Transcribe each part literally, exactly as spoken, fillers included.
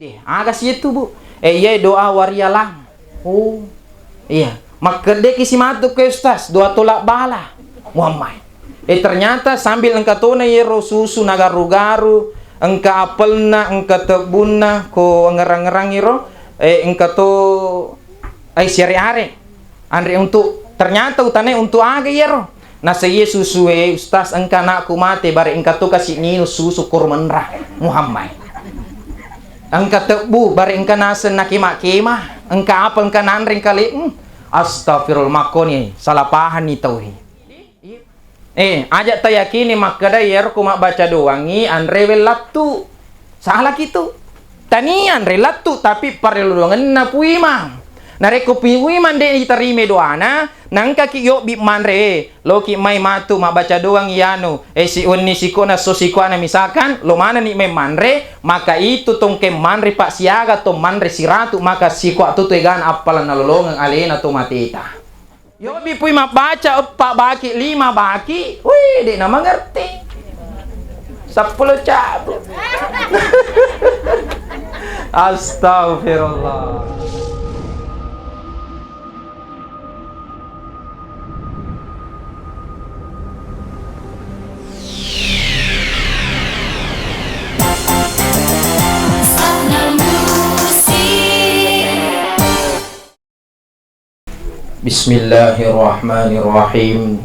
Eh, aga si itu, Bu? Eh, iya doa warialang. Oh. Iya, makkeddeki si matu ke Ustaz, doa tolak bala. Muhammad. Eh, ternyata sambil engka tona yero susu nagaru-garu, engka apelna, engka tebbunna, ko ngerang-ngerang iro, eh, engka to ai siare-are. Anre untuk, ternyata utane untuk aga iyaro? Nasa iya susue, Ustaz, engka anakku mate, bare engka to kasi nginung susu koro menra, Muhammad. Engka tebbu, bare engka naseng nakema-kema, engka apa engka nanre engka le-, hmm. Astagfirullah, makkoni salah pahanni tauhe. Eh, aja tayakini makkeda iyaro ko mabbaca doangngi anre wellattu. Salaki tu. Tania anre lattu, tapi parellu doangenna Puimang. Narekko Puimang de iterima doana, nangkaki yobbi manre, eh, loki mai matu mabbaca doang iyanu, eh, si wenni siko na so sikoana misalkan, lo manenni mai manre, maka itu tongke manre pa siaga to manre siratu, maka siko atu tu egana appalang nalolongeng alena to mateta. Yobi pui mabbaca eppa baki, lima baki, wih, de' namengerti. Seppulo cabu. Astagfirullah. Bismillahirrahmanirrahim.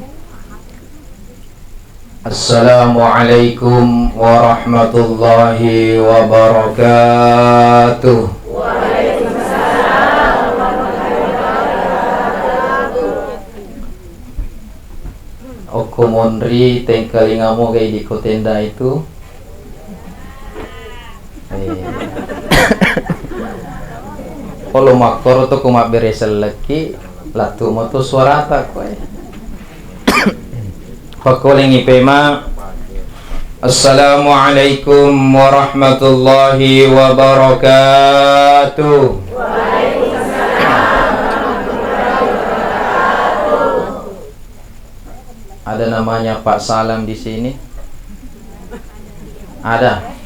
Assalamualaikum warahmatullahi wabarakatuh. Okko monri tengkalingamu gai di kotenda itu. Eh. Polo makkoro to ko mabbere sellekki, lattu moto suarata koe. Pakkolengi pema. Assalamualaikum warahmatullahi wabarakatuh. Ada namanya Pak Salam di sini? Ada?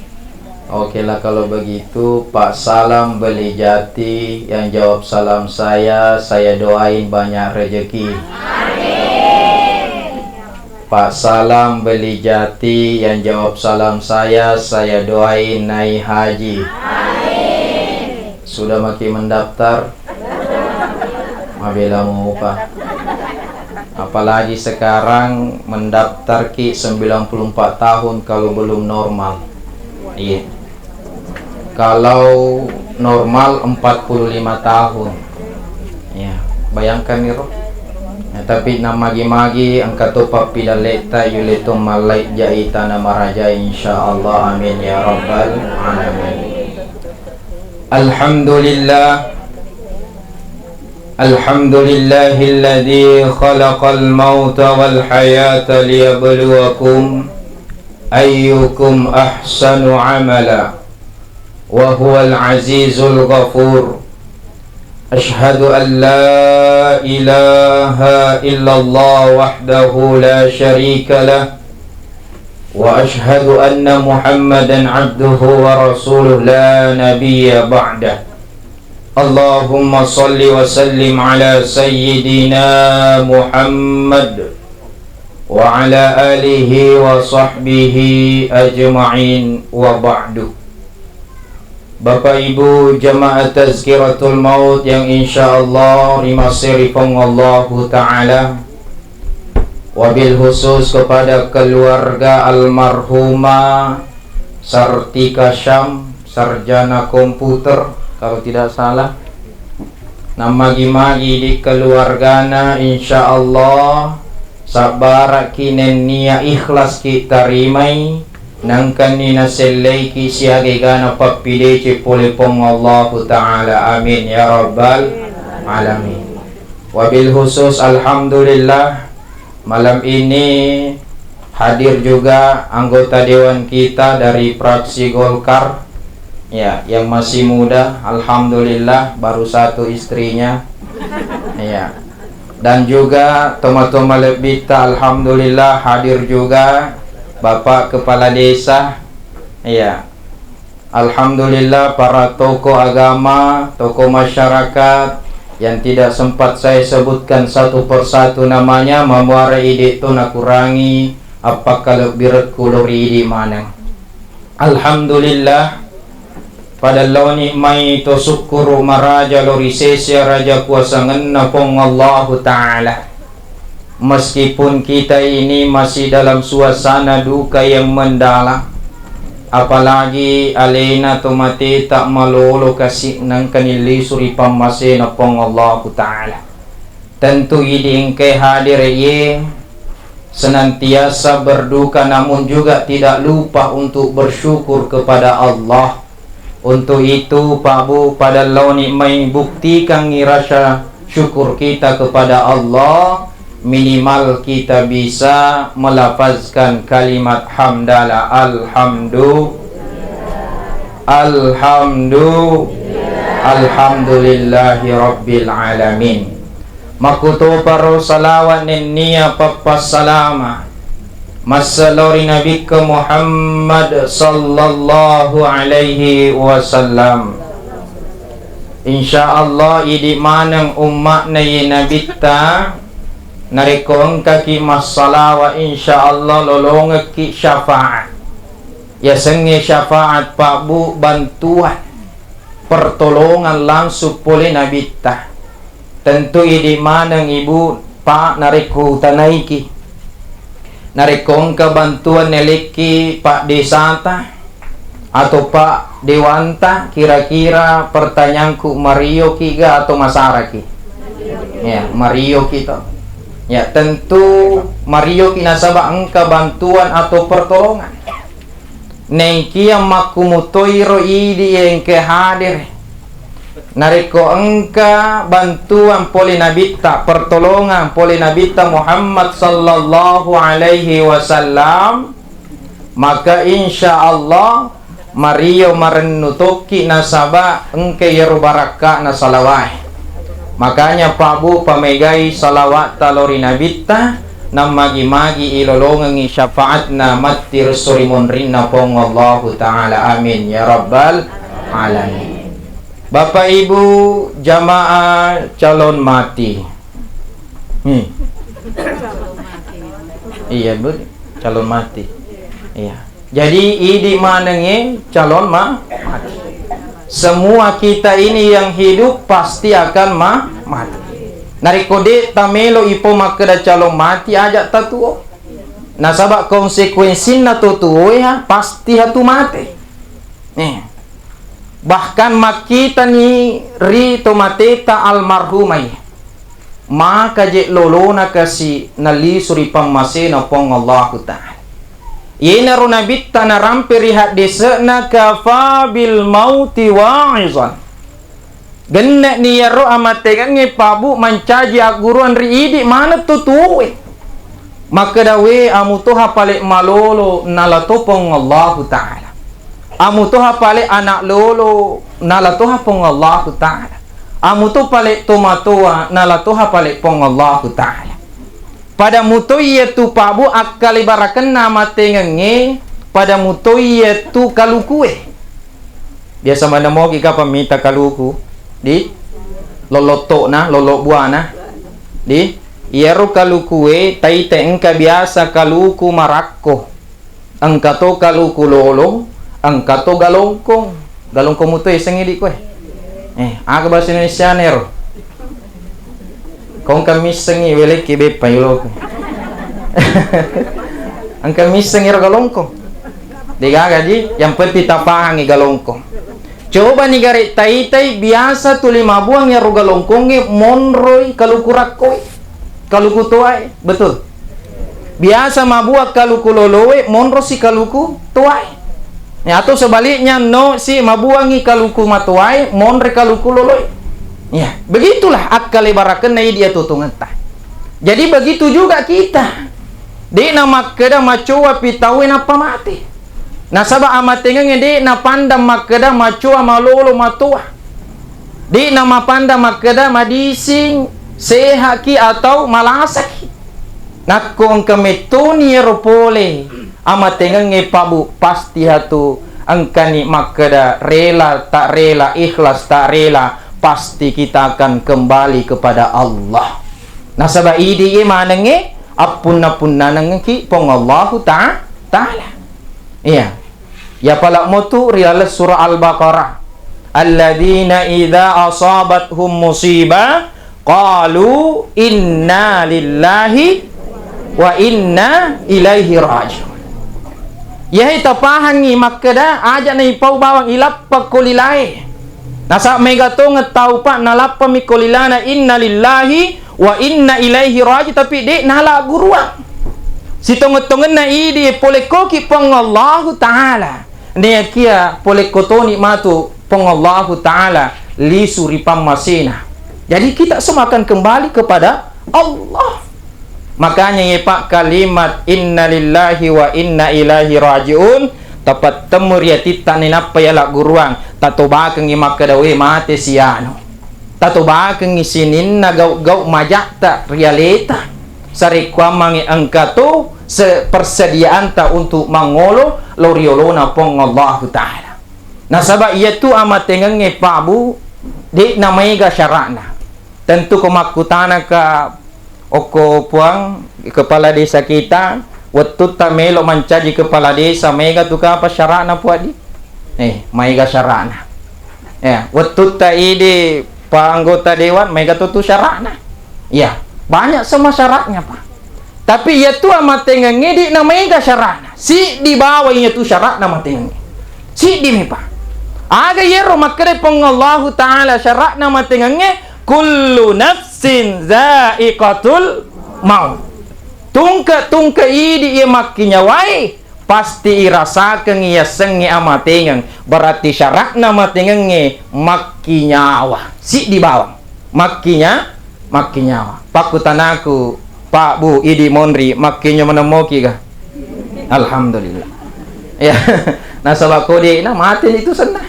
Oke lah, kalau begitu, Pak Salam Beli Jati yang jawab salam saya, saya doain banyak rezeki. Pak Salam Beli Jati yang jawab salam saya, saya doain naik haji. Sudah maki mendaftar? Mabela mopa. Apalagi sekarang mendaftar ki sembilan puluh empat tahun kalau belum normal. Iya. Kalau normal empat puluh lima tahun. Ya, bayangkan iro. Ya, tapi namagi-magi engka to pappidalletta yule to mallai jaita na maraja, insyaallah. Amin ya rabbal alamin. Alhamdulillah. Alhamdulillahilladzi khalaqal mauta wal hayata liyabluwakum ayyukum ahsanu amala. وهو العزيز الغفور. أشهد أن لا إله إلا الله وحده لا شريك له، وأشهد أن محمدا عبده ورسوله لا نبي بعده. اللهم صل وسلم على سيدنا محمد وعلى آله وصحبه أجمعين وبعد. Bapak Ibu jamaah Tazkiratul Maut yang insyaallah rimaseri Puang Allahu Ta'ala, wabil khusus kepada keluarga almarhumah Sartika Syam, sarjana komputer, kalau tidak salah. Namagi-magi di keluargana, insyaallah, sabbaraki nennia ikhlas ki tarimai, nangkanni naselleiki siaga egana pappideceng pole Puang Allahu Ta'ala. Amin ya rabbal alamin. Wabil khusus, alhamdulillah, malam ini hadir juga anggota dewan kita dari fraksi Golkar, ya, yang masih muda, alhamdulillah, baru satu istrinya. Ya. Dan juga toma-toma lebbitta, alhamdulillah, hadir juga Bapak Kepala Desa. Ya. Alhamdulillah, para tokoh agama, tokoh masyarakat yang tidak sempat saya sebutkan satu persatu namanya, mamuara idi to nakurangi appakalebbirekku lori idi maneng. Alhamdulillah, pada laoni mai to sukkuru maraja lori sese raja kuasangenna Puang Allahu Ta'ala. Meskipun kita ini masih dalam suasana duka yang mendalam, apalagi alena to mateta malolo kasi nengka nillisu ri pammasena Puang Allahu Ta'ala. Tentu idi engkai hadere ye senantiasa berduka, namun juga tidak lupa untuk bersyukur kepada Allah. Untuk itu, Pak Bu, pada laoni mai buktikangi rasa syukur kita kepada Allah, minimal kita bisa melafazkan kalimat hamdalah, alhamdu, alhamdu, alhamdulillahi rabbil alamin. Makkutoparo salawa nennia pappassalama masselo ri Nabikka Muhammad sallallahu alaihi wasallam. Insya Allah idi maneng umma'na ye Nabitta, narekko engkaki massalawa, insya Allah lolongekki syafaat. Yasengnge syafaat, Pak Bu, bantuan, pertolongan langsung pole Nabitta. Tentu idi maneng Ibu, Pak, narekko utanaiki. Narekko engka bantuan nelekki Pak Desata atau Pak Dewanta, kira-kira pertanyaanku, marioki ga atau masaraki? Ya, marioki to. Ya, tentu marioki nasaba engka bantuan atau pertolongan. Naengkia makkumutoiro idi engka hadere. Narekko engka bantuan pole Nabitta, pertolongan pole Nabitta Muhammad sallallahu alaihi wasallam, maka insya Allah mario marennu tokki nasaba engka iyaro barakka'na salawae. Makanya Pak Bu, pamegai salawatta lao ri Nabitta, nammagi-magi ilolongengngi syafaatna matti resso ri monrinna Puang Allahu Ta'ala. Amin ya rabbal alamin. Bapak Ibu jamaah calon mati. Hmm. Iya, Bu, calon mati. Iya. Jadi idi manengnge calon ma-, mati. Semua kita ini yang hidup pasti akan ma-, mati. Narekko de tamelo ipo makkeda calon mati, aja tatuo. Nasaba konsekuensinna to tuoe ya pasti hatu mate. Nih. Bahkan makkitani ri tomateta almarhumai. Maka je lolona kasi nalisu ri pammasena Puang Allahu Ta'ala. Iyenaro Nabitta narampe ri haddese'na, "Kafa bil mauti wa'izan." Genne'ni iyaro amatengengnge Pak Bu mancaji agguruan ri idi maneng to tuoe. Makkeda, "We, amutoha pale malolo nala to Puang Allahu Ta'ala. Amutoha pale anak lolo nala toha Puang Allahu Ta'ala. Amuto pale tomatoa nala toha pale Puang Allahu Ta'ala." Pada mutoi iyatu Pak Bu akkalebarakenna amatengengnge, pada mutoi iyatu kalukue. Biasa maneng moki kapang mita kaluku di lolotto'na, lollo buana. Di iyaro kalukue taite engka biasa kaluku marakko. Engka to kaluku lolo, engka to galongkong. Galongkong muto yasengnge di koe? Eh, aga bahasa Indonesiana ero? Ko engka missengngi welekki beppa yoloku. Engka misseng ero galongkong? Degaga ji, yang penting tapahangi galongkong. Coba ni gare taitai, biasa tuli mabuang ero galongkongnge monroi kaluku rakkoi. Kaluku toae, betul? Biasa mabuang kaluku loloe, monrosi kaluku toae. Ya, atau sebaliknya, no si mabuangi kaluku matoae, monre kaluku loloe. Ya, begitulah akkalebarakenna idi atutungetta. Jadi begitu juga kita. De'na makkeda macoa pi tauwe nappa mate. Nasaba amatengengnge de'na pandang makkeda macoa malolo matoa. De'na mapandang makkeda madising, sehaki atau malasaki. Nakko engka mettoni ero pole amatengengnge Pak Bu, pasti hatu Engkani makkeda rela tak rela, ikhlas tak rela, pasti kita akan kembali kepada Allah. Nasaba idi iye manengnge, appunna-punnanengki Puang Allahu ta-, Ta'ala. Iya. Ya pala motu ri laleng surah Al-Baqarah. Alladzina idza asabathum musibah qalu inna lillahi wa inna ilaihi raji'un. Yahai tapahangngi makkeda aja naipau bawang ilappa ko lilae. Nasaba mega tongeng tau, Pak, nalappami ko lilana inna lillahi wa inna ilaihi raji, tapi de' nala guruang. Sitongeng-tongenna idi pole koki Puang Allahu Ta'ala. Neakia pole kotoni matu Puang Allahu Ta'ala lisu ri pammasena. Jadi kita semua akan kembali kepada Allah. Makanya ye Pak, kalimat innalillahi wa inna ilaihi raji'un tapattemmu ri atitta, ninappa yala guruang tatobakengngi makkeda we mate sianu. Tatobakengngi sininna gau-gau majatta ri aleta. Sarekkuammangngi engka to se-, persediaanta untuk mangolo lao ri olona Puang Allahu Ta'ala. Nasaba iyatu amatengengnge Pak Bu, de' namaega syara'na. Tentu ko makkutanaka okko Puang, kepala desa kita, wettutta melo mancaji kepala desa, mega tu kapa syara'na Puang di? Eh, maega syara'na. Ya, wettutta idi pa anggota dewan, mega to tu syara'na. Ya, banyak semua syaratnya, Pak. Tapi iyatu amatengengnge de' namaega syara'na. Siddi bawang iyatu syara'na amatengengnge. Siddi mi, Pak. Aga yero makkeda Puang Allahu Ta'ala syara'na amatengengnge, kullu nafsin za'iqatul maut. Tungke-tungke idi iya makkinyawae pasti irasakengngi yasengnge amatengeng. Berarti syara'na amatengengnge makkinyawa. Siddi bawang. Makkinya-, makkinyawa. Pakkutanaku, Pak Bu, idi monri, makkinyo menemmoki ga? Alhamdulillah. Ya, nasaba ko de' na mate itu senna.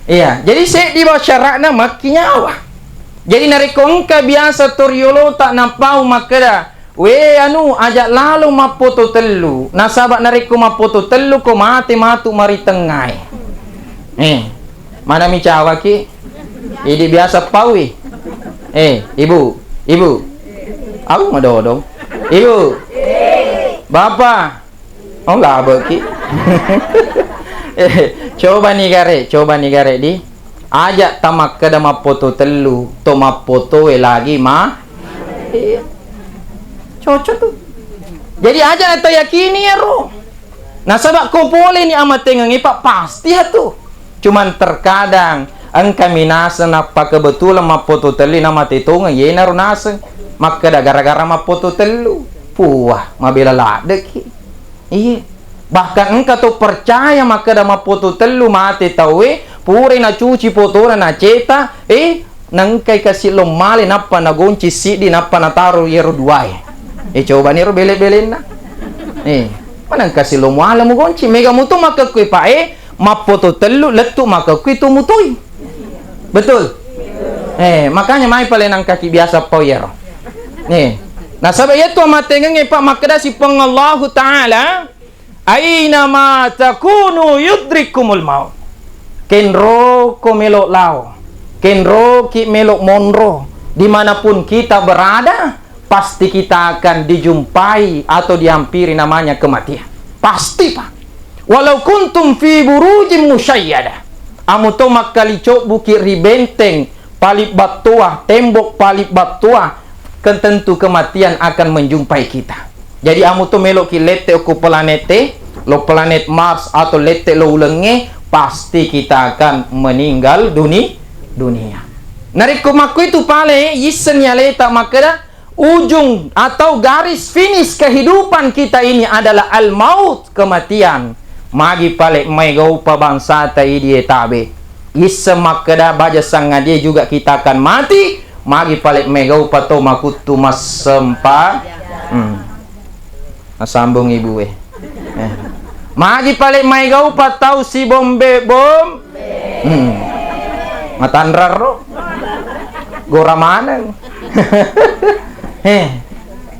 Iya, jadi seddi bawang syara'na makkinyawa. Jadi narekko engka biasa to riolota napau makkeda, "We anu, aja lalo mappoto tellu, nasaba narekko mappoto tellu ko mate matu maritengngae." Eh, manami cawaki? Idi biasa paui. Eh, ibu, ibu. Aku madodong. Ibu. Bapak. Oh, labeki. Eh, coba ni gare, coba ni gare di. Aja tamakkeda mappoto tellu, to mappotoe lagi ma. Iya. Cocok tuh. Jadi aja na tayakini ero. Nasaba ko pole ni amatengengnge, Pak, pasti atu. Cuman terkadang engkami naseng nappa kebetulan mappoto tellu na mate tongeng, yenaro naseng makkeda gara-gara mappoto tellu. Puah, mabela laddeki. Iya. Bahkan engka to percaya makkeda mappoto tellu mate tauwe, pura nacuci potona naceta, eh, nengkai kasi lommale nappa nagonci siddi nappa nataro yero duae. Eh, coba niro bele-belenna. Eh, maneng kasi lommale mugonci, mega muto makkekkue, Pak, eh, mappoto tellu lettu makkekkue tu mutoi. Betul? Eh, makanya mai pale nangkaki biasa pau yero. Eh, nasaba iyatu amatengengnge, Pak, makkedasi Puang Allahu Ta'ala, "Aina ma takunu yudrikumul maut." Kenroko melo lao, kenroki melo monro, dimanapun kita berada, pasti kita akan dijumpai atau dihampiri namanya kematian. Pasti, Pak. Walau kuntum fi burujim musyayyada. Amu to makkalicobbuki ri benteng pali battoa, tembok pali battoa, kan tentu kematian akan menjumpai kita. Jadi amu to meloki lette okko planete, lo planet Mars atau lette lo ulengnge, pasti kita akan meninggal duni-, dunia. Narekko makkuitu pale, yisseng aleta makkeda, ujung atau garis finish kehidupan kita ini adalah al-maut, kematian. Magi pale maegaupa bangsata idi e tabe. Yisseng makkeda baja sangadie juga kita akan mati, magi pale maegaupa to makuttu massempa-, hmm. Nasambung ibu e. Eh. Magi pale maegaupa tau sibombe-bom-, hmm. Matanrarro. Gora maneng. Eh.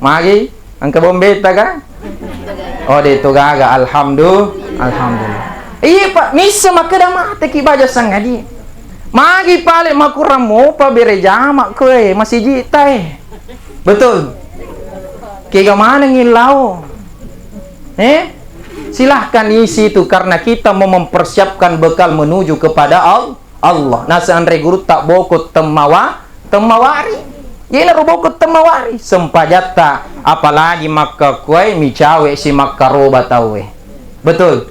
Magi? Engka bombetta ka? Oh, de to gaga. Alhamdu-, alhamdulillah. Iya, Pak, missa makkeda mateki baja sangadi. Magi pale makurang mopa bere jama koe masiji tae. Betul. Kega maneng lao. Eh? Silahkan isi itu karena kita mau mempersiapkan bekal menuju kepada Al-, Allah. Nasa anre guru tak bokot temmawa, temmawari. Yena ro bokot temmawari. Sempajatta apalagi makka kuai micawe si makkaroba tauwe. Betul.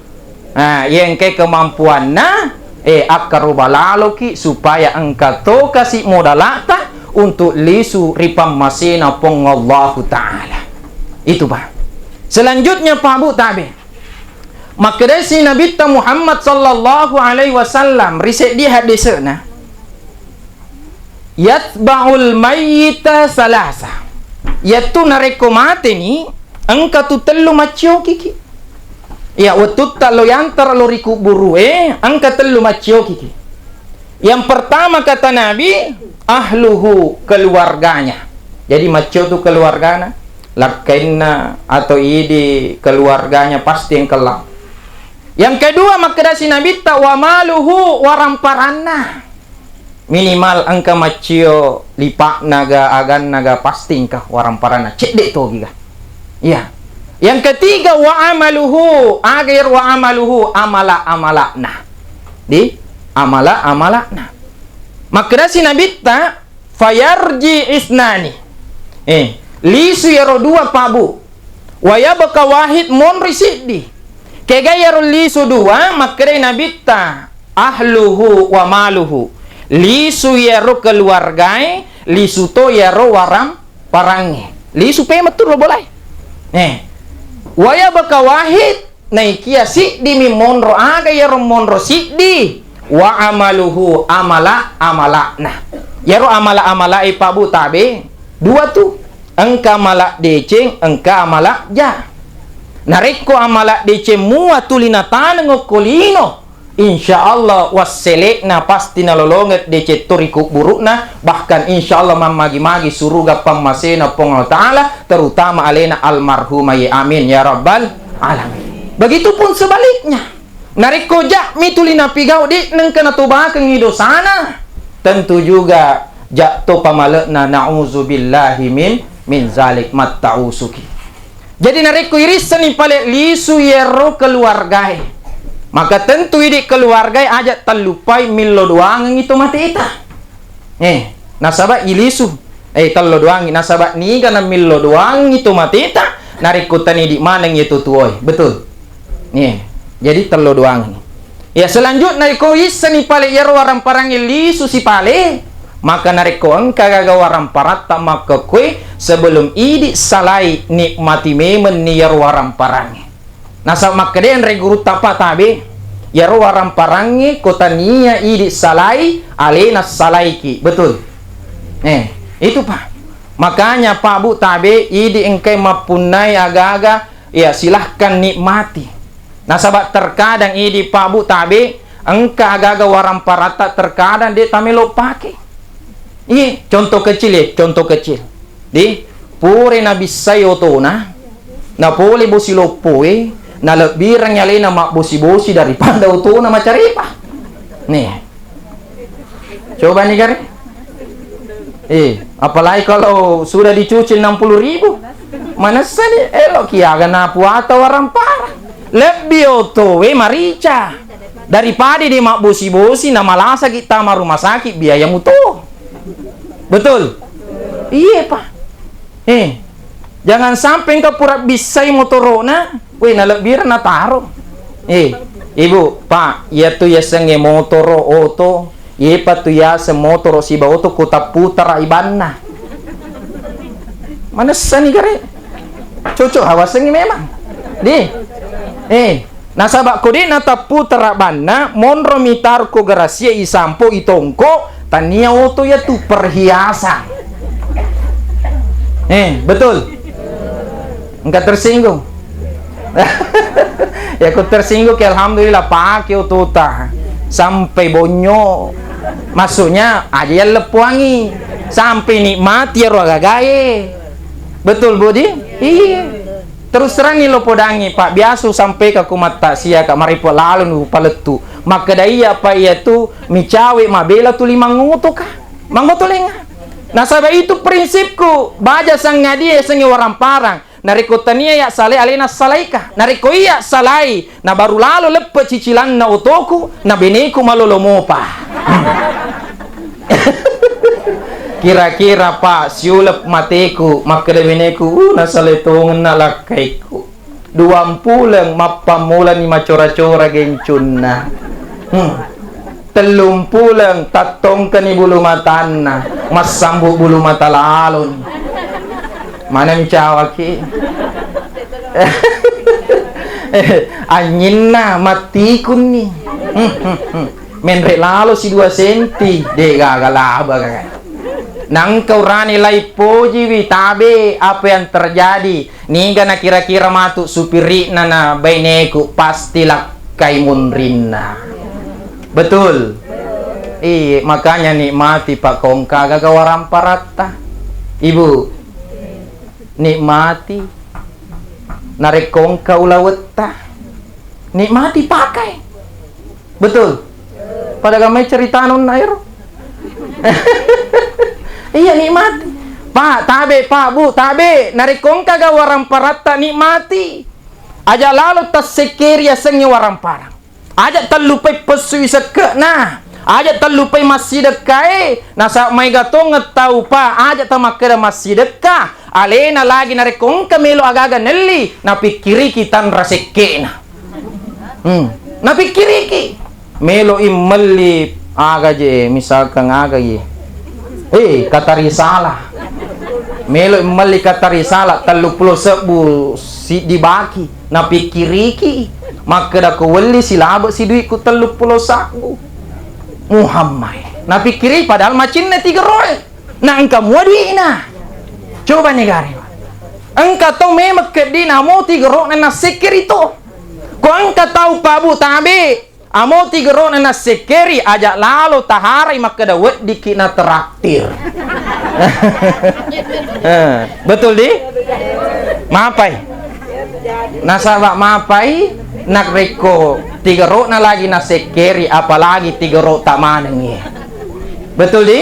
Nah, iya engkai kemampuanna, eh, akkaroba laloki supaya engka to kasi modalata untuk lisu ri pammasena Puang Allahu Ta'ala. Itu, Pak. Selanjutnya, Pak Bu, tabe. Makkedasi Nabitta Muhammad sallallahu alaihi wasallam, ri seddi hadisena, "Yatba'ul mayyita salasa." Yattu narekko mateni, engka tu tellu macciokiki. Iya, wettutta lo yantara lo ri kubburue, engka tellu macciokiki. Yang pertama, kata Nabi, "Ahluhu," keluarganya. Jadi, maccio tu keluargana, lakkainna atau idi keluarganya pasti engka lao. Yang kedua, makkedasi Nabitta, "Wa maluhu," waramparanna. Minimal engka maccio lipa'na ga, aganna ga, pasti engka waramparanna. Cedde togi ga. Iya. Yang ketiga, "Wa amaluhu," aga iyaro wa amaluhu, amala-amala'na. Di amala-amala'na. Makkedasi Nabitta, "Fayarji isnani." Eh, lisu iyaro dua, Pak Bu. "Wa yabqa wahid," monri siddi. Kega iyaro lisu dua, makkedai Nabitta, "Ahluhu wa maluhu." Lisu iyaro keluargae, lisu to iyaro waramparangnge. Lisu pe mettu ro bolae. Eh. "Wa yabqa wahid," naikia siddimi monro, aga iyaro monro siddi? "Wa amaluhu," amala-amala'na. Iyaro amala-amalae, Pak Bu, tabe dua tu. Engka amala deceng, engka amala ja. Narekko amala deceng mua tuli nataneng okko lino, insya Allah wassele'na pasti nalolongeng deceng to ri kubburu'na, bahkan insya Allah mammagi-magi suruga pammasena Puang Allah Ta'ala, terutama alena almarhumah ye. Amin ya rabbal alamin. Begitupun sebaliknya, narekko ja'mi tuli napigau, de' nengka natobakengngi dosana, tentu juga ja' to pamale'na, na'udzubillahi min, min zalik, matta'usuki. Jadi, narekko irissani pale lisu iyaro keluargae, maka tentu idi keluargae aja' tallupai millo doangengngi to mateta. Eh, nasaba ilisu, eh, tello doangngi, nasaba niga namillo doangngi to mateta, narekko tani idi maneng iyatu tuoe. Betul? Eh, jadi tello doangngi. Ya, selanjutna, ko issani pale iyaro waramparangnge lisu si pale, maka narekko engka gaga waramparatta makkekkoe, sebelum idi salai, nikmati memenni iyaro waramparangnge. Nasaba makkeda anre gurutta, Pak, tabe, iyaro waramparangnge ko tania idi salai, alena salaiki. Betul? Eh, itu, Pak. Makanya, Pak, Bu, tabe, idi engkai mappunnai aga-aga, ya, silahkan nikmati. Nasaba terkadang idi, Pak, Bu, tabe, engka aga-aga waramparatta terkadang de tamelo pake. Iye, contoh kecil, ya, contoh kecil. Di, pura nabissai otona, napole bosi loppoe, nalebbireng alena mabbosi-bosi daripada otona macarepa. Nih. Coba nih, Gare. Eh, apalagi kalau sudah dicuci enam puluh ribu. Manessa nih, elo kiaga napuata warampara. Lebbi otoe marica. Daripada de mabbosi-bosi, namalasaki tama rumah sakit, biaya muto. Betul? Iye, Pak. Eh, jangan sampai engka pura bissai motorona, weh, nalebbireng nataro. Eh, Ibu, Pak, iyatu yasengnge motoro, oto, iyepa tu yaseng motoro siba oto ko tapputara ibanna. Manessani, Gare. Cocok hawasengngi memang. Di. Eh, nasaba ko de natapputara banna, monro mitaro ko garasia, isampo, itongko, tania oto iyatu perhiasan. Eh, betul. Engka tersinggung. Ya, ko tersinggung ke, alhamdulillah, pake otota sampai bonyo. Maksudnya, aja yalleppuangi sampai nikmati iyaro agagae. Betul, Budi? Iya. Terus terangngi lo podangngi, Pak, biasa usampeka ku mattaksiaka, maripo lalo nu palettu. Makkeda iya, Pak, iyatu micawe mabela tuli mangotoka. Mangotolenga. Nasaba itu prinsipku, baja sangadie sengi waramparang. Narekko tania ya salai alena salaika. Narekko iya salai, na baru lalo leppe cicilanna otoku, na beneku malolo mopa. Kira-kira, Pak, siuleng mateku, makkeda beneku, "Uh, nasalai tongenna lakkaiku." Duampuleng mappammulani macora-cora gencunna. Hmm. Tellumpuleng tattongkani bulu matanna, massambu bulu mata laloni. Mana micawaki? Anyinna mattikunni. Hmm, hmm, hmm. Menre lalo si dua senti, de gaga laba gaga. Nangka urane lai pojiwi tabe apa yang terjadi. Niga na kira-kira matu supiri'na na baineku, pasti lakkai munrinna. Betul? Iya, makanya nikmati, Pak, kongka gaga waramparatta. Ibu, nikmati. Narekko engka ulawetta, nikmati, pakai. Betul? Pada gamai cerita nonna ero. Iya, nikmati. Pak, tabe, Pak, Bu, tabe. Narekko engka ga waramparatta, nikmati. Aja lalo tassekkeri yasengnge waramparang. Aja tallupai pessui sekke'na. Aja tallupai massidekkae. Nasaba maega tongeng tau, Pak, aja tamakkeda massidekka. Alena lagi narekko engka melo agaga nelli, napikkiriki tanra sekke'na. Hmm. Napikkiriki. Melo immelli aga je, misalkan aga ye. Eh, kata risalah. Melo immelli kata risalah, tellu pulo sebbu siddi baki. Napikkiriki. Makkeda ko welli silabe si duitku tellu pulo sebbu. Muhammad. Napikkiri padahal macinna tigeroe. Na engka mua dui'na. Coba ni gare. Engka tau memang keddina mo tigero'na nassekkeri to. Ko engka tau pabu tabe, amo tigero'na nassekkeri, aja lalo taharai makkeda weddikki na traktir. Eh, betul di? Mapai. Nasaba mapai, narekko tigero'na lagi nasekkeri, apalagi tigero'ta manengngi. Betul di?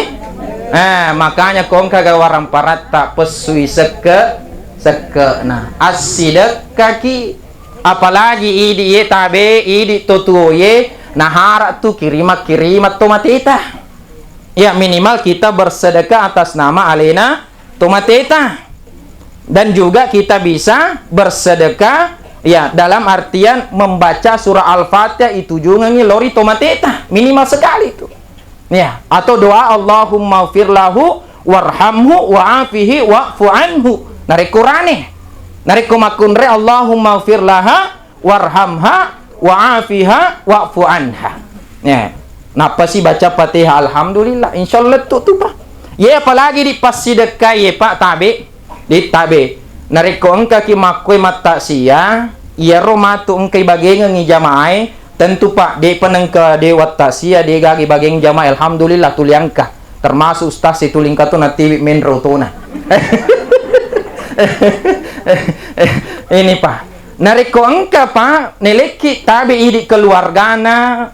Eh, makanya ko engka ga waramparatta pessui sekke, sekke'na. Assidekkaki, apalagi idi ye tabe, idi to tuo ye, nahara tu kirima-kirima to mateta. Ya, minimal kita bersedekah atas nama alena tomateta. Dan juga kita bisa bersedekah, ya, dalam artian membaca surah Al-Fatihah itujungengi lori tomateta, minimal sekali itu. Ya, atau doa Allahumma lahu warhamhu wa'afihi wa'fu anhu. Narekko rane, narekko makkunre Allahumma laha warhamha wa'afiha wa'fu anha. Ya. Nappa si baca Fatihah, alhamdulillah, insyaallah lettu tu, Pak. Ye, apalagi di passidekkai, Pak, tabe. Di tabe. Narekko engkaki makkue mattaksiya, iyaro matu engkai bagengengi jamaae, tentu, Pak, de pa nengka de wattaksiya, de gagi bageng jamaah, alhamdulillah, tuli engka. Termasuk ustaz situlingka tu natiwi menro tona. Ini, Pak. Narekko engka, Pak, nelekki tabe idi keluargana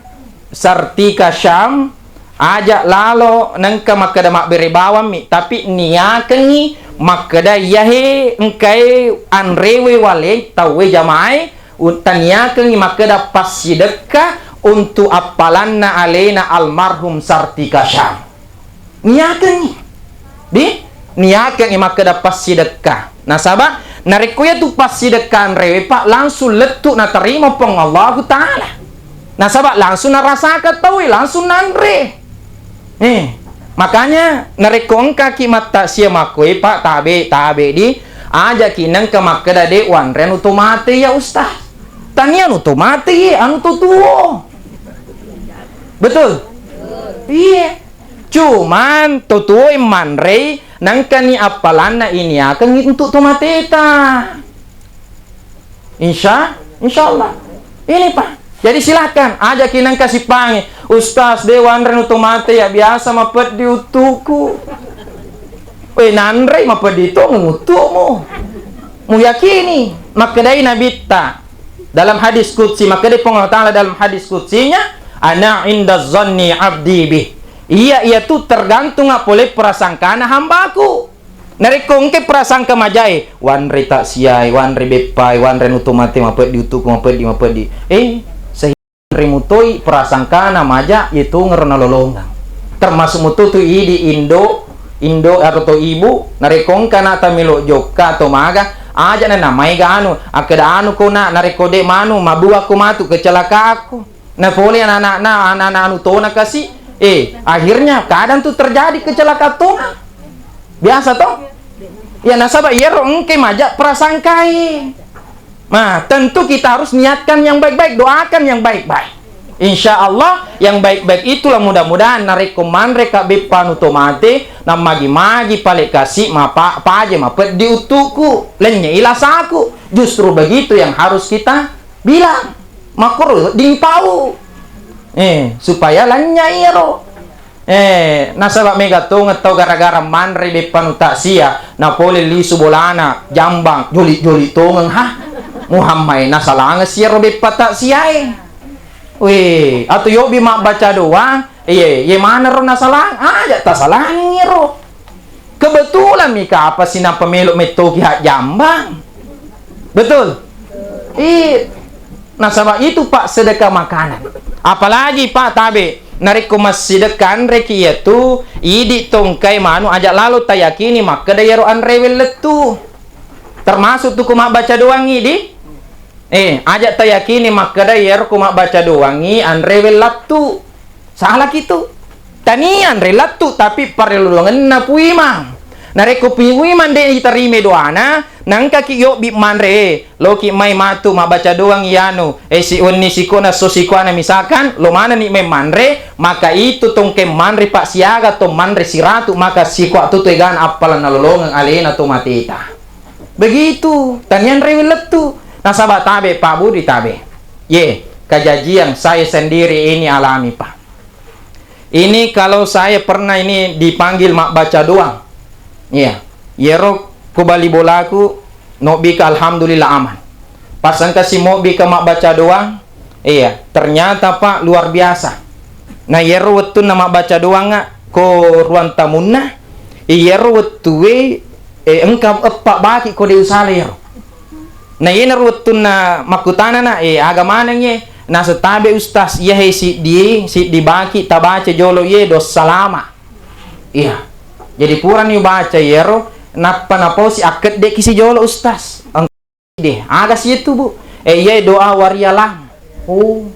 Sartika Syam, aja lalo nengka makkeda mabbere bawammi, tapi niakengi makkeda iyahe engkae anrewe wale tauwe jamae, uttaniakengi makkeda passidekka untuk appalanna alena almarhum Sartika Syam. Niakengngi. Di? Niakengngi makkeda passidekka. Nasaba, narekko iyatu passidekka anrewe, Pak, langsung lettu natarima Puang Allahu Ta'ala. Nasaba, langsung narasaka tauwe, langsung nanre. Eh, makanya, narekko engkaki mattaksiya makkue, Pak, tabe, tabe di, ajaki nengka makkeda de wanre anu to mate ya, Ustaz. Tania anu to mate ye, anu to tuo. Betul? Iya. Cuman to tuoe manrei, nengkani appalanna iniakengngi untuk to mateta. Insya, insya Allah. Ini, Pak. Jadi silahkan, ajaki nengka sipangi. Ustaz, de wanre nu to mate ya, biasa mapeddi uttuku. We, nanrei mapeddi tongeng uttumu. Muyakini. Makkedai Nabitta dalam hadis qudsi, makkedai Puang Allah Ta'ala dalam hadis qudsina, "Ana inda zanni abdi bi." Iya, iya tu tergantung pole prasangkana hambaku. Narekko engke prasangka majae, wanre taksiae, wanre beppae, wanre anu to mate mapeddi utuku, mapeddi, mapeddi. Eh, sehingga mutoi prasangkana maja, yetongero nalolongeng. Termasuk mutu tu idi indo, indo atau to ibu, narekko engka anakta melo jokka atau maga, aja na namaega anu, akkeda anu ko na, narekko de manu, mabua ko matu, kecelakaan ko. Na pole anak-anakna, anak-anak anu tona kasi, eh, akhirnya kadang tu terjadi kecelakaan tona. Biasa toh? Ya, nasaba iyaro engke maja prasangkae. Nah, tentu kita harus niatkan yang baik-baik, doakan yang baik-baik. Insya Allah, yang baik-baik itulah mudah-mudahan narekko manre ka beppa anu to mate, namagi-magi pale kasi mapa-, paje mapeddi utuku, lennye ilasaku. Justru begitu yang harus kita bilang. Makkoro ding pau. Eh, supaya lanya iyaro. Eh, nasaba mega tongeng tau gara-gara manre beppa anu taksia, na pole lisu bolana, jambang, joli-joli tongeng, ha. Muhammad, nasalangeng siaro beppa taksiae. Weh, atu yobi mabbaca doang, iye, iye maneng ro nasalang, aja tasalangi ro. Kebetulan mi kapang sinappa melo mettoki hajjambang. Betul? Ih, nasaba itu, Pak, sedekah makanan. Apalagi, Pak, tabe, narekko massidekka anreki iyatu, idi tongkai manu aja lalo tayakini makkeda iyaro anrewe lettu. Termasuk tu ko mabbaca doangngi di? Eh, aja tayakini makkeda iyaro ko mabbaca doangngi anrewe lattu. Salaki tu. Tania anre lattu, tapi parelluangenna puimang. Narekko puimang de itarimai doana, nangkaki yobbi manre, loki mai matu mabbaca doang iyanu, eh, siwenni siko na so sikoana, misalkan lo manenni mai manre, maka itu tongke manre, Pak, siaga to manre siratu, maka siko atu tu egana appalang nalolongeng alena to mateta. Begitu, tania anrewe lettu. Nasaba tabe, Pak Budi, tabe. Ye, kajajiang saya sendiri ini alami, Pak. Ini kalau saya pernah ini dipanggil mabbaca doang. Iya. Yero ku bali bolaku, nobbika alhamdulillah aman. Pas engka si mobbika mabbaca doang, iya, ternyata, Pak, luar biasa. Nah, yero wettunna mabbaca doang, ko ruang tamunna, iyero wettue, eh, engka eppa baki ko de usala yero. Na yenaro wettunna makkutanana, "Eh, aga maneng ye?" Naseng, "Tabe, Ustaz, iyahe siddi, siddi baki tabaca jolo iye, dossa lama." Iya. Jadi purani ubaca iyaro, nappa naposi akkeddeki si jolo, Ustaz. Engka de, aga si itu, Bu? Eh, iyae doa warialang. Oh.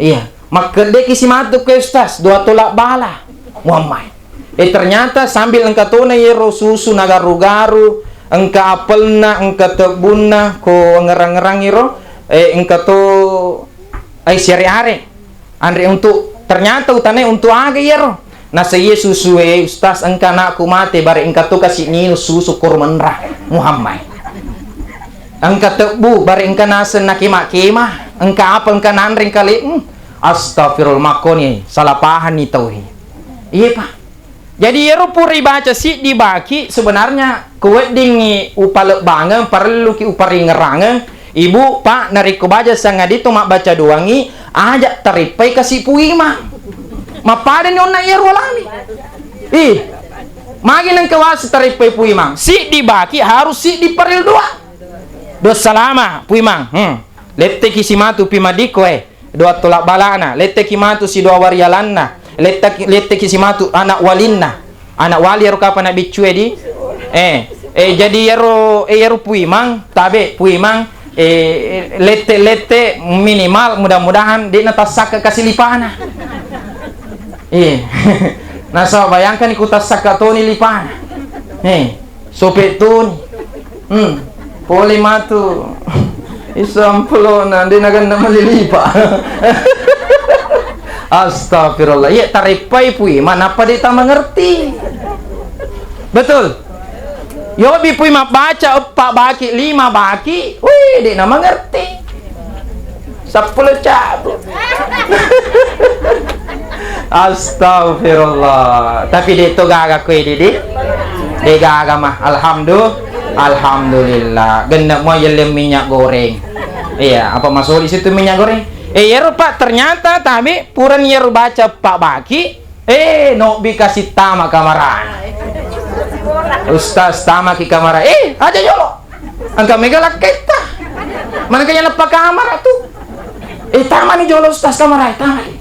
Iya, makkeddeki si matu ke Ustaz, doa tolak bala. Muammai. Eh, ternyata sambil engka tona yero susu nagaru-garu, engka apelna, engka tebbunna, ko ngerang-ngerangi ro, eh, engka to ai siare-are. Anre untuk, ternyata utanai untuk aga yero? Nasa iye susue, Ustaz, engka anakku mate, bare engka to kasi ninu susu kur menra. Muammai. Engka tebbu, bare engka naseng nakema-kema, engka apa engka nanre engka le-, hmm. Astagfirullah, makkoni salah pahanni tauwe. Iye, Pak. Jadi, iyaro pura ibaca siddi baki, sebenarnya kuweddingngi upalebbangeng, parelluki uparingerangeng, Ibu, Pak, narekko baja sangadito mabbaca doangngi, aja tarippai kasi puimang. Mappadani onna iyaro alami. Ih, magi nengka wasi tarippai puimang. Siddi baki harus siddi parel doa. Doa salama, puimang. Hmm. Letteki simatu pi madiko, eh. Doa tolak balana, letteki matu si doa warialanna, letteki, letteki si matu anak walinna. Anak wali ero kapang na biccue di? Eh, eh, jadi ero, eh, ero puimang, tabe puimang, eh, lette-lette minimal mudah-mudahan de na tassakka kasi lipana. Eh, nasaba bayangkan ku tassakka toni lipana. Eh, Sope toni. Hmm. Pole matu. Isampelona, de naganna malilipa. Astagfirullah. Iya, tareppai pui, manappa de ta mengerti. Betul? Yobi pui mabbaca eppa baki, lima baki, wih, de na mengerti. Seppulo cabu. Astagfirullah. Tapi de to gaga koe, Dede. De gaga mah. Alhamdulillah. Alhamdulillah, genne' mua yelleng minyak goreng. Iya, apa masoli situ minyak goreng? Eh, iyaro, Pak, ternyata tabe' purani iyaro baca Pak Baki, eh, nobbi kasi tama kamara. Ustaz, tama ki kamara. Eh, aja jolo. Engka mega lakketta. Mana kaya leppa kamara tu. Eh, tamani jolo Ustaz kamara, tamani.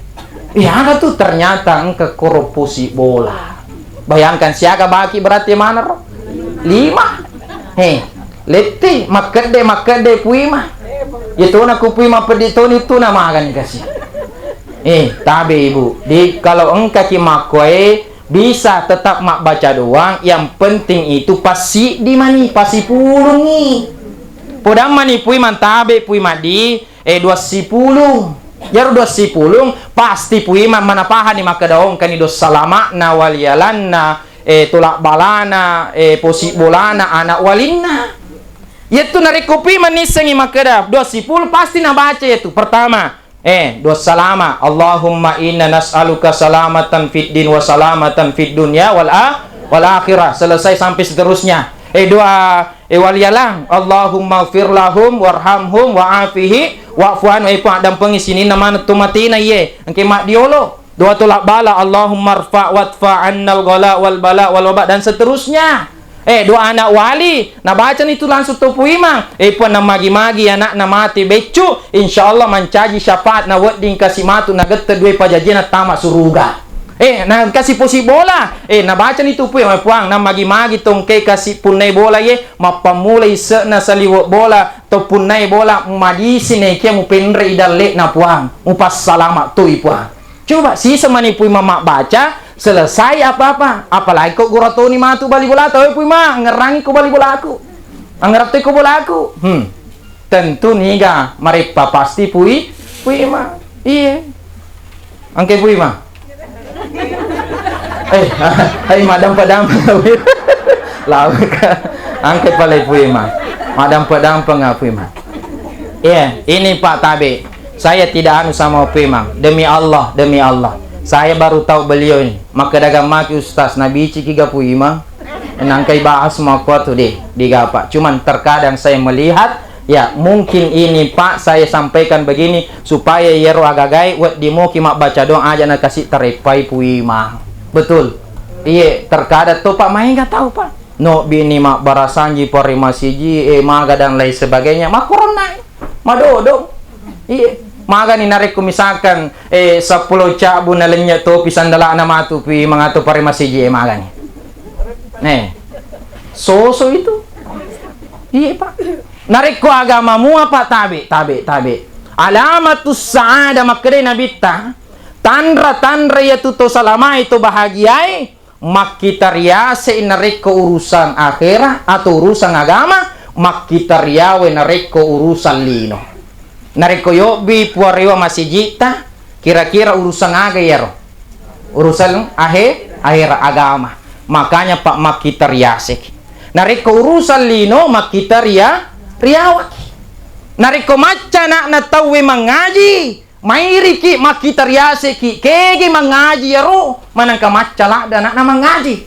Iya, aga tu ternyata engka koro posi bola. Bayangkan siaga baki berarti mana ro? Lima. He, lette, makkedde, makkedde puima. Iya tona ku puima peddi toni tu na magani kasi. Eh, tabe Ibu. Di kalau engka ki makkoe bisa tetap mabbaca doang, yang penting itu passiddi mani, pasipulungi. Podang mani puima tabe puima di, eh, dua sipulung. Iyaro dua sipulung pasti puima mana pahani makkeda ongkani dossa lama'na, walialanna, eh, tolak balana, eh, posi bolana, anak walinna. Yaitu narekko puima nissengi makkeda dua sipulung pasti nabaca yaitu. Pertama, eh, dua salama. Allahumma inna nas'aluka salamatan fid din wa salamatan fid dunya wal a-, wal akhirah. Selesai sampai seterusnya. Eh, doa, eh, walialang. Allahumma fir lahum warhamhum wa afihi wa'fu anhu. Eh, Puang, dampengi sininna maneng to matena iye. Engke maddiolo. Doa tolak bala. Allahumma rfa wadfa annal ghala wal bala wal waba dan seterusnya. Eh, doa anak wali, nabacani tu langsung to puimang. Eh, Puang, namagi-magi anakna mate beccu, insya Allah mancaji syafaat na wedding kasi matu na gette dua pajajianna tama suruga. Eh, na kasi posi bola. Eh, nabacani tu puimang, Puang, namagi-magi tongke kasi punnai bola ye, mappammula ise'na saliwe bola, to punnai bola, madisi nekia mupenre i dalle'na Puang, mupassalama toi Puang. Coba, sisa mani puimang mabbaca, selesai apa-apa. Apalagi ko gura toni matu bali bolata, "Oi puimang, ngerangi ko bali bolaku. Angerattoi ko bolaku." Hmm. Tentu niga mareppa pasti pui, puimang. Iye. Angke puimang. Eh, hai madampa-dampa. Lawe ka. Angke pale puimang. Madampa-dampa nga puimang. Iya, ini Pak Tabe. Saya tidak anu sama Puimang. Demi Allah, demi Allah. Saya baru tahu beliau ini. Makkeda gammaki Ustaz, nabiciki ga Puimang? Nangkai bahas makkuatu deh, digapa. Cuman terkadang saya melihat, ya mungkin ini Pak, saya sampaikan begini, supaya iyaro agagae wedding moki mabbaca doang aja nakasi tareppai Puimang. Betul. Iye, terkadang to Pak, maega tau Pak. No bini mabbarasanji pare masiji, eh, maga dan lain sebagainya. Makkoronnai. Madodong. Iya. Magani narekko misalkan, eh, seppulo cabbu nalennye topi sandalana matu pi mangato pare masiji, eh, magani. Eh. Soso itu. Iya, Pak. Narekko agama mua, Pak, tabe, tabe, tabe. Alamatus sa'ada makkedai Nabitta, tanra-tanra iyatu to salamai, to bahagiae, makkita riasei narekko urusan akhera atau urusan agama, makkita riawe narekko urusan lino. Narekko yobbi puarewa masijitta, kira-kira urusan aga iyaro? Urusan ahe-, ahera agama. Makanya, Pak, makkita riaseki. Narekko urusan lino, makkita ria-, riawaki. Narekko macca ana'na tauwe mangaji, mairiki makkita riaseki, kegi mangaji iyaro, manengka macca ladde ana'na mangaji.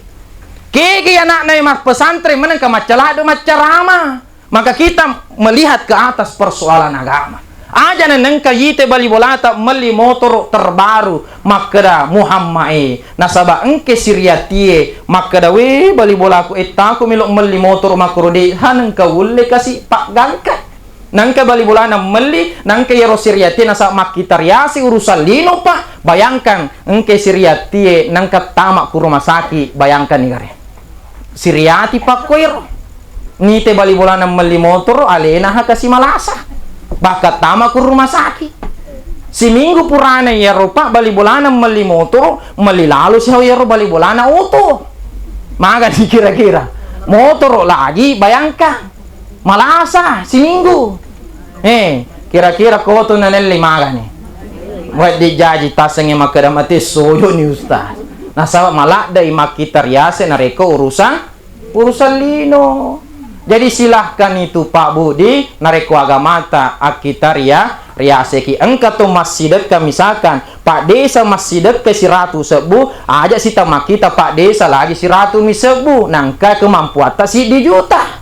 Kegi ana'na mappesantreng, manengka macca ladde maccarama. Maka kita melihat ke atas persoalan agama. Aja nenengka yite bali bolata melli motoro terbaru, makkeda Muhammad e, nasaba engke siriatie makkeda, "We, bali bolaku, ettaku melo melli motoro makkoro de hanengka ulle kasi paggangka." Nangka bali bolana melli, nangka iyaro siriatie nasaba makkita riase urusan lino, Pak. Bayangkan, engke siriatie nangka tama ku rumah sakit, bayangkan ni gare. Siriati pakkoiro. Nite bali bolana melli motoro, alena ha kasi malasa. Bahkan tama ku rumah sakit. Siminggu purana iyaro, Pak, bali bolana melli motoro, melli lalo siha iyaro bali bolana oto. Maga dikira-kira. Motoro lagi, bayangkan. Malasa siminggu. Eh, kira-kira koto nanelli magani. Wedding jaji tasengnge makkeda mate soyoni Ustaz. Nasaba maladde'i makkita riase narekko urusan, urusan lino. Jadi silahkan itu Pak Budi, narekko agamata akkita ria-, riaseki. Engka to massidekka misalkan Pak Desa massidekka siratu sebbu, aja sita makkita Pak Desa lagi siratu mi sebbu, nangka kemampuatta siddi juta.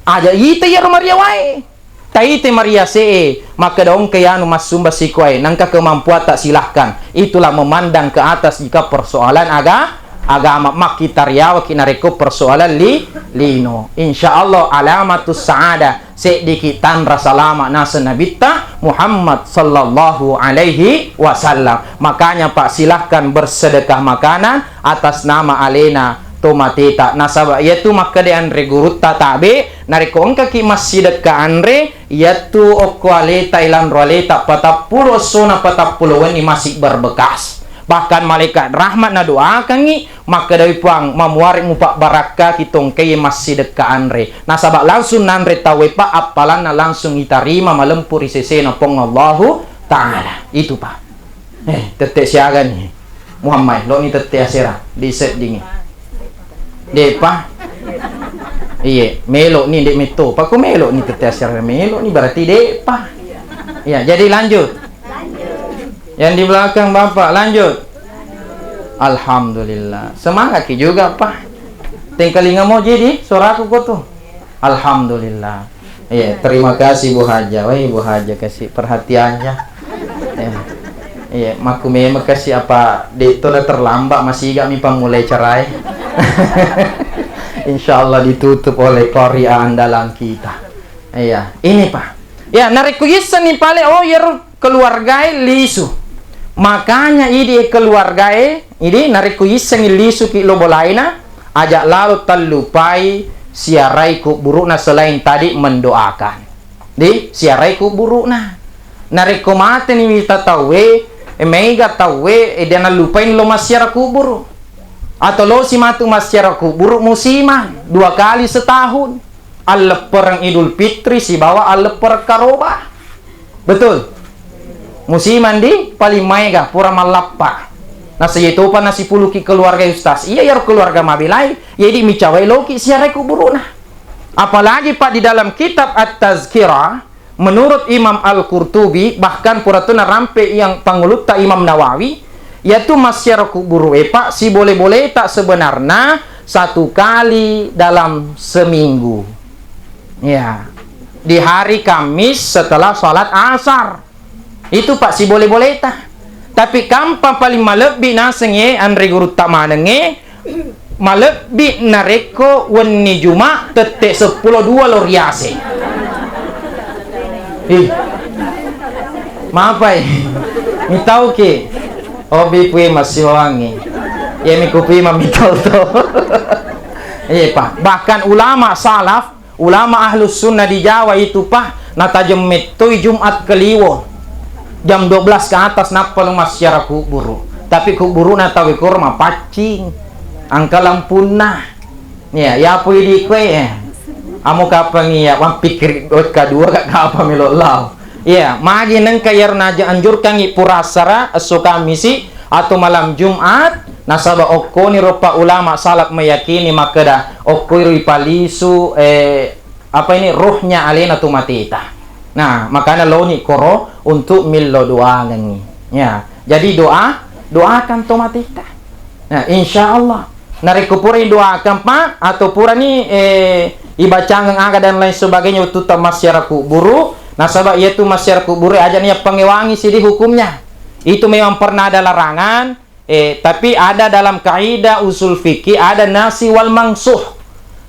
Aja ita iyaro mariawae. Taite mariase'e, makkeda ongkai anu massumba sikoe, nengka kemampuatta, silahkan. Itulah memandang ke atas jika persoalan aga-, agama. Makkitariawaki narekko persoalan li-, lino. Insya Allah alamatus sa'adah, seddiki tanra salama naseng Nabitta Muhammad sallallahu alaihi wasallam. Makanya, Pak, silahkan bersedekah makanan atas nama alena tomateta. Nasaba iyatu makkeda anre gurutta tabe, narekko engkaki massidekka anre, iyatu okko aleta, ilanro aleta, patappulo essona patappulo wenni masih berbekas. Bahkan malaikat rahmat nadoakangngi, makkedai Puang, mamuare mupabbarakkaki tongkeye massidekka anre. Nasaba langsung nanre tauwe, Pak, appalanna langsung itarima malempu ri sesena Puang Allahu Ta'ala. Itu, Pak. Eh, tette siaga ni. Muhammad, lo ni tette asera, di seddingi. Depa. Iye, melo ni, de metto. Pak, ko melo ni tette asera, melo ni berarti depa. Ya, jadi lanjut. Yang di belakang Bapak, lanjut. Alhamdulillah. Semangat ki juga, Pak. Tengkalinga mo jadi suaraku ko tuh. Alhamdulillah. Iya, terima kasih Bu Haja. Wah, Bu Haja kasih perhatiannya. Iya. Iya, makku memang kasih apa, de to terlambat, masih gak mi pamulai cerai. Insya Allah ditutup oleh Korea andalan kita. Iya, ini, Pak. Ya, narekko yisseng ni pale, oh, iyaro keluargae lisu. Makanya idi keluargae, idi narekko yissengi lisuki lo bolaina, aja lalo tallupai siarai kuburu'na selain tadi mendoakan. Di siarai kuburu'na. Narekko mateni wita tauwe, e, mega tauwe, e, de nallupai lo massiara kuburu. Atau lo si matu massiara kuburu musiman, dua kali setahun. Alleppereng Idul Fitri sibawa alleppereng karoba. Betul? Musiman di paling maega pura mallappa. Nasaba iyatopa nasipuluki keluarga ustaz. Iya, iyaro keluarga mabelai, jadi micawai loki siarai kuburu'na. Apalagi, Pak, di dalam kitab At-Tazkirah, menurut Imam Al-Qurtubi, bahkan pura tu narampe yang pangulutta Imam Nawawi, yaitu massiara kuburu e, Pak, sibole-boleta sebenarnya satu kali dalam seminggu. Ya, di hari Kamis setelah salat asar. Itu, Pak, sibole-boleta. Tapi kampa paling malebbi naseng e, anre gurutta maneng e, malebbi narekko wenni Juma tette seppulo dua lo riase. Ih. Mapai. Mitauki. Obi pui masiwangi. Iya mi kupi mamitau to. Iya, Pak. Bahkan ulama salaf Ulama Ahlus Sunnah di Jawa itu, Pak, natajeng mettoi Jumat Kliwon. Jam dua belas ke atas nappa lo massiara kuburu. Tapi kuburu'na tauwe koro mapaccing. Engka lampunna. Ya, ya pui di kue, eh. Amo kapang iya, wan pikir wekka dua gak apa melo lao. Iya, magi nengka iyaro naja anjurkangngi purassara esso Kamisi atau malam Jumat, nasaba okkoni roppa ulama salaf meyakini makkeda okkoi ro ipalisu, eh, apa ini, rohnya alena tomateta. Nah, makanya loni koro untuk millo doangengngi. Ya, jadi doa, doakan tomateta. Nah, insya Allah. Narekko pura idoakan, Pak, atau purani, eh, ibacangeng aga dan lain sebagainya wettu ta massiara kuburu, nasaba iyatu massiara kuburu aja ni pangewangi sidi hukumnya. Itu memang pernah ada larangan, eh, tapi ada dalam kaidah usul fikih ada nasi wal mangsuh.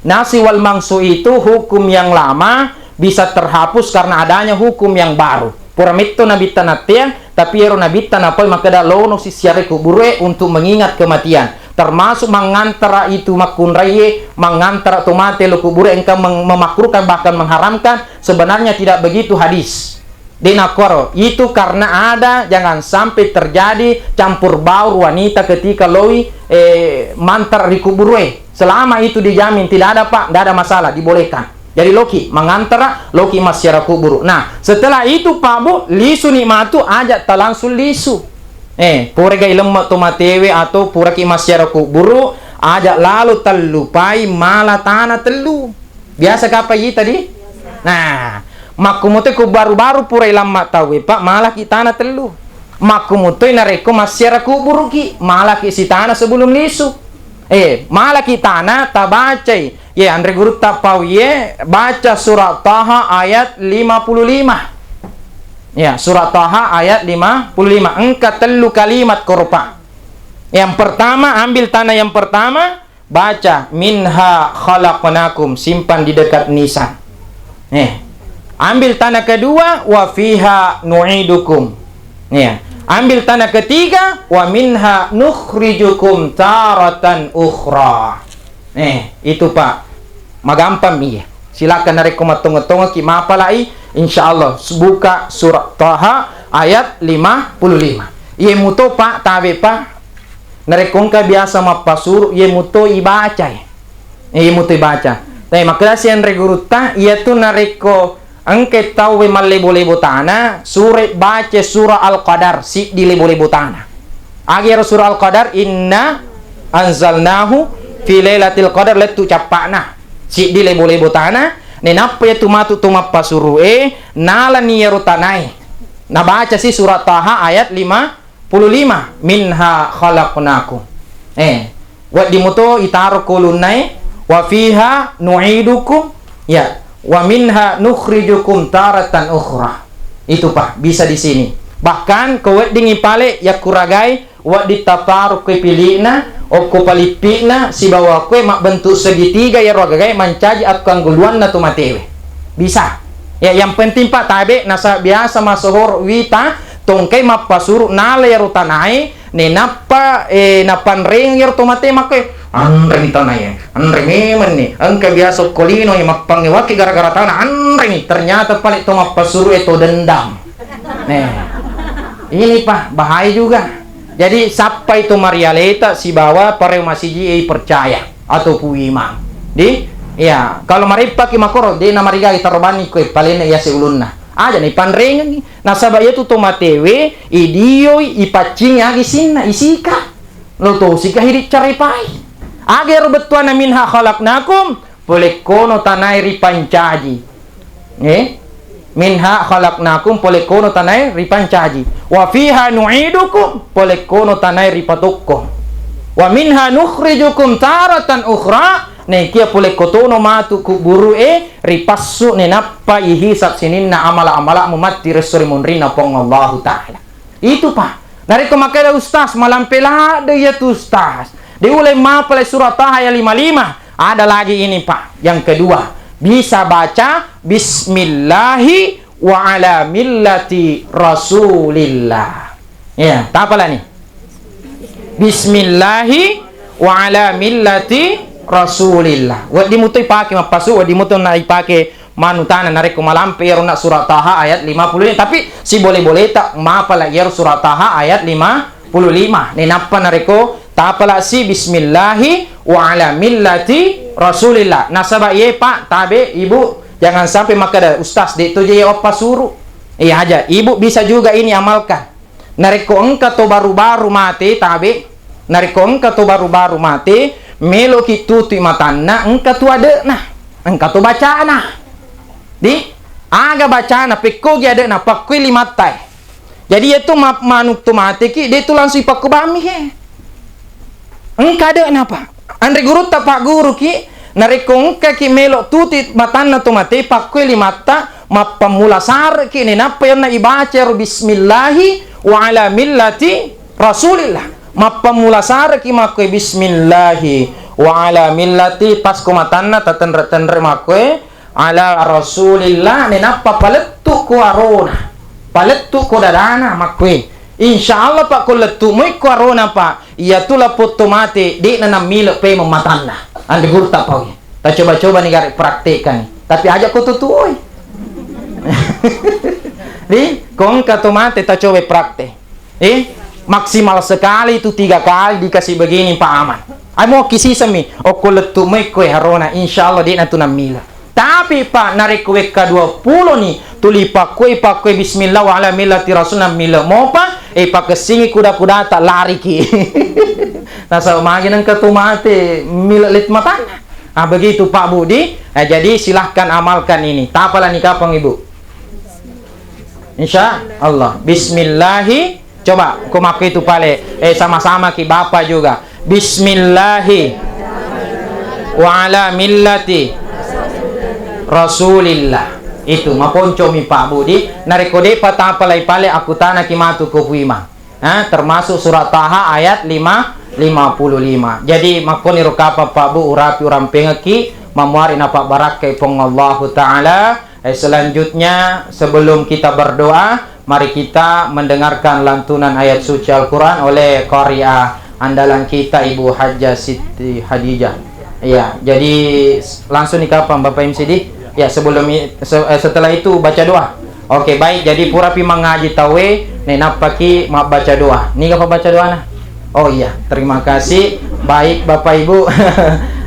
Nasi wal mangsuh itu hukum yang lama bisa terhapus karena adanya hukum yang baru. Pura metto nabitta natteang, tapi ero nabitta napoi makkeda lono sissiare kuburu e untuk mengingat kematian. Termasuk mangantara itu makkunraie, mangantara to mate lo kuburu e, engka meng-, memakruhkan bahkan mengharamkan, sebenarnya tidak begitu hadis. De nakkoro, itu karena ada, jangan sampai terjadi campur baur wanita ketika loi, eh, mantara ri kuburu e. Selama itu dijamin tidak ada, Pak, tidak ada masalah, dibolehkan. Jadi loki mangantara, loki massiara kuburu. Nah, setelah itu, Pak, Bu, lisuni matu, aja ta langsung lisu. Eh, pura gai lemme to matewe atau puraki massiara kuburu, aja lalo tallupai mala tana tellu. Biasa kapa i tadi? Nah, makkumutoi ku baru-baru pura ilamma tauwe, Pak, malaki tana tellu. Makkumutoi narekko massiara kuburuki, malaki sitana sebelum lisu. Eh, malaki tana, tabacai Ye, anre gurutta pau ye, baca surah Taha ayat lima puluh lima. Ya, surah Taha ayat lima puluh lima. Engka tellu kalimat koropa. Yang pertama, ambil tanah yang pertama, baca, "Minha khalaqnakum", simpan di dekat nisan. Eh, ambil tanah kedua, "Wa fiha nu'idukum". Ya. Ambil tanah ketiga, "Wa minha nukhrijukum taratan ukhra". Eh, itu, Pak. Magampang iya. Silakan narekko mattonge-tongeki mapalai, insyaallah buka surah Taha ayat lima puluh lima. Iye muto, Pak, tabe, Pak. Narekko engka biasa mappasuru, iye muto ibacai. Iye muto ibaca. Tapi makkedasi anre gurutta, iyatu narekko engka tauwe mallebo-lebo tana, sure baca surah Al-Qadar, siddi lebo-lebo tana. Agi ero surah Al-Qadar, "Inna anzalnahu fi lailatul qadar", lettu cappa'na. Siddi lebo-lebo tana, nenappa iyatu matu to mappasuru e, nalani ero tanae. Nabaca si surah Taha ayat lima puluh lima, "Minha khalaqnakum". Eh, wedding muto itaro ko ulunnae, "Wa fiha nu'idukum", ya, "Wa minha nukhrijukum taratan ukhra". Itu, Pak, bisa di sini. Bahkan ko weddingngi pale yakkuragai, wedding taparo ko pili'na, okko palippi'na, sibawa koe mabbentuk segitiga, iyaro agagai mancaji akkangguluanna to matewe. Bisa. Ya, yang penting, Pak, tabe, nasaba biasa masohoro wita tongkai mappasuru nala iyaro tanae, nenappa, eh, napanreng iyaro to mate makkoe, "Anreni tanae, anre memenni, engka biasa okko lino e mappangewaki gara-gara tana, anreni." Ternyata pale to mappasuru e to dendam. Nih, ini, Pak, bahaya juga. Jadi, sappai to marialeta sibawa pareo masiji e percaya atau puimang. Di, iya, kalau mareppaki makoro, de namarigai tarobanni koe palena yase ulunna. Aja ni panrengengi. Nasaba iyatu to matewe, idioi, ipaccingi agi sinna, isika. Lo tosika hidi carepai. Aga ero bettuanna "Minha khalaqnakum", polekkono tanae ripancaji. Eh? "Minha khalaqnakum", polekkono tanae ripancaji. "Wa fiha nu'idukum", polekkono tanae ripatokko. "Wa minha nukhrijukum taratan ukhra", nekia polekkotono matu kuburu e, ripassu nenappa ihisab sininna amala-amala'mu matti resso ri munrinna Puang Allahu Ta'ala. Itu, Pak. Narekko makkeda, "Ustaz, malampe ladde iyatu, Ustaz. De uleng mapale surah Taha ayat lima lima." Ada lagi ini, Pak. Yang kedua, bisa baca, "Bismillahi wa ala millati Rasulillah." Ya, tapalani. "Bismillahi wa ala millati Rasulillah." Wedding muto ipake mappasu, wedding muto na ipake manutana narekko malampe iyaro na surah Taha ayat lima puluh lima. Tapi sibole-boleta mapala iyaro surah Taha ayat lima puluh lima. Nenappa narekko tapala si "Bismillahi wa ala millati Rasulillah". Nasaba iye, Pak, tabe, Ibu, jangan sampai makkeda, "Ustaz, de to je wappasuru." Iya aja, Ibu bisa juga ini amalkan. Narekko engka to baru-baru mate, tabe, narekko engka to baru-baru mate, meloki tutui matanna, engka tu ade'na, engka to bacana. Di, aga bacana, pekkogi ade'na, pakkui limattae. Jadi, iyatu ma-, manuk to mateki, de tu langsung ipakkubammi he. Engka ade'na, Pak. Anre gurutta pagguruki, narekko engkaki melo tuti matanna to mate, pakkue limatta, mappammula sareki, nenappa yonna ibaca ero, "Bismillahi wa ala millati Rasulillah". Mappammula sareki makkue, "Bismillahi wa ala millati", pas ko matanna tatenre-tenre makkue, "Ala Rasulillah", nenappa palettu ko arona, palettu ko dadana makkue. Insya Allah, Pak, ko lettu moi ko arona, Pak, iyatu lapotto mate, de'na nammile pemeng matanna. Anre gurutta paui. Tacoba-coba ni gare praktekkan. Tapi aja ko tutuoi. Di, ko engka to mate, tacoba praktek. Eh, maksimal sekali itu tiga kali dikasih begini, Pak Aman. Ai, mo kisisemi, okko lettu moi koe harona, insya Allah de'na tu nammile. Tapi, Pak, narekko wekka dua pulo ni, tuli pakkoi, pakkoi bismillah wa ala millati rasul nammile mopa, eh, pakessingi kuda-kudata, lariki. Nasaba magi nengka tu mate, mile let matanna. Ah, begitu, Pak Budi. Eh, jadi silahkan amalkan ini. Tapalani kapang, Ibu? Insya Allah. Bismillahi. Coba, ko makko itu pale. Eh, sama-sama ki Bapak juga. Bismillahi. Wa ala millati Rasulillah. Itu maponcomi Pak Budi. Narekko de'pa tapalai pale, akkutanaki matu ko Puimang. Eh, termasuk surat Taha ayat lima, lima puluh lima. Jadi, makkoniro kapang Pak Bu urapi urampengekki, mamuari napabbarakkai Puang Allahu Ta'ala. Eh, selanjutnya, sebelum kita berdoa, mari kita mendengarkan lantunan ayat suci Al-Quran oleh Qari'ah andalan kita, Ibu Hajjah Siti Hadijah. Iya, jadi s-, langsung nih kapang Bapak M C D. Ya, sebelum i-, se-, eh, setelah itu baca doa. Oke, baik. Jadi purapi mangaji tauwe, nenappaki mabbaca doa. Niga pabbaca doana? Oh iya, terima kasih. Baik, Bapak Ibu.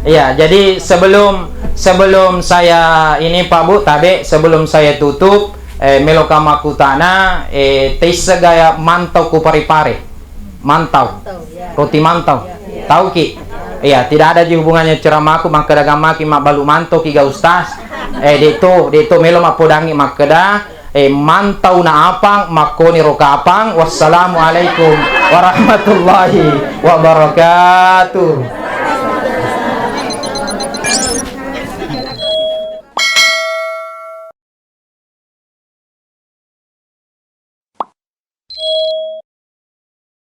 Iya, jadi sebelum, sebelum saya ini, Pak Bu, tabe, sebelum saya tutup, eh, meloka makkutana, eh, teissa gaya mantau ku Pare-Pare? Mantau. Mantau, ya. Roti mantau. Ya, ya. Tauki? Iya, tidak ada ji hubungannya ceramahku, makkeda gammaki mabbalu mantau ki ga Ustaz. Eh, de'to, de'to melo mappodangi makkeda, eh, mantau na apang, makkoniro kapang. Wassalamualaikum warahmatullahi wabarakatuh.